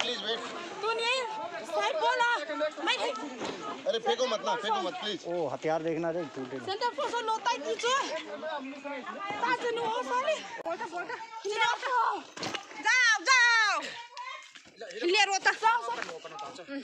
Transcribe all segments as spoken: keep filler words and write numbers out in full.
Please wait. तू नहीं, साइड बोला। मैं नहीं। अरे फेंको मत ना, फेंको मत, please. ओ, हथियार देखना रे, टूटे ना. सेंटर फोर्स लोता ही नीचे. ताज नु हो साले. बोलता, बोलता. जाओ, जाओ. ले रोता. जाओ, जाओ.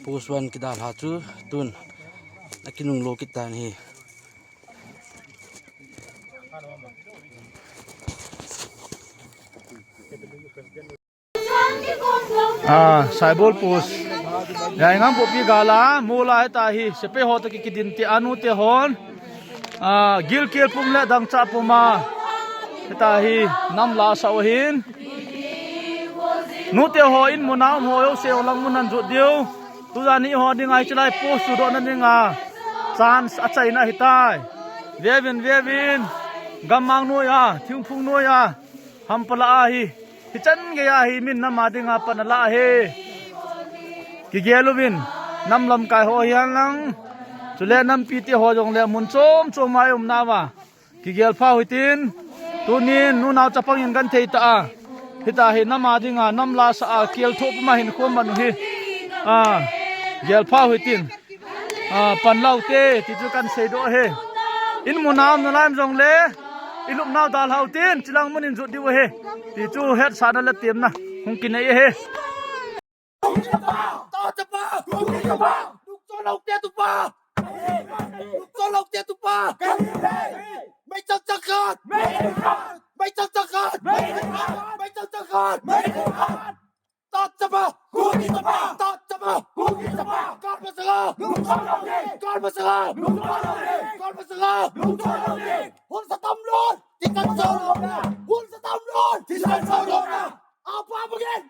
Post one kidal ha chu tun akinung lo kit tan hi. Ah, Saibol Post. Yaingam popi gala, mola heta hi, sepe ho ta ki kidin te anu te hon. Ah, gilkel pum le dangcha puma. Heta hi, nam la sa o hin. Nu te ho in muna um ho yo se o lang munan jut diu. Tu jani ho ding ai chilai post tu do na ding a. Chance a chaina hitai. Vevin, vevin. Gammang noi a, thingphung noi a. Hampala a hi. Hichan gei a hi min nam a dinga pan ala hi. Kigel uvin. Nam lamkai ho hian lang. Chule nampi te ho jong le mun chom chom a i um nauva. Kigel phau hitin. Tunin nunau chapang in kan thei ta a. Hita hi nam a dinga nam la sa a kel tho puma hin khom manu hi. A. Gel phau hitin. A, pan lau te, ti chu kan sei do he. In muna um na lam jong le, i lup nau dal hau tin, chilang mun in jut diu he. Ti chu het sa na le tiam na, hung kinei he. Ta chapa, ta chapa, luk cho lau te tu pa. Luk cho lau te tu pa. Mai chak chak khat. Mai chak chak khat. Mai chak chak khat. Mai chak chak khat. Tatchapa! Kuki chapa! Tatchapa! Kuki chapa! Kalpa sanga! Lungchon longni! Kalpa sanga! Lungchon longni! Kalpa sanga! Lungchon longni! Hun sa tam lon! Tikan sa lon! Hun sa tam lon! Tikan sa lon! Apa apa gen?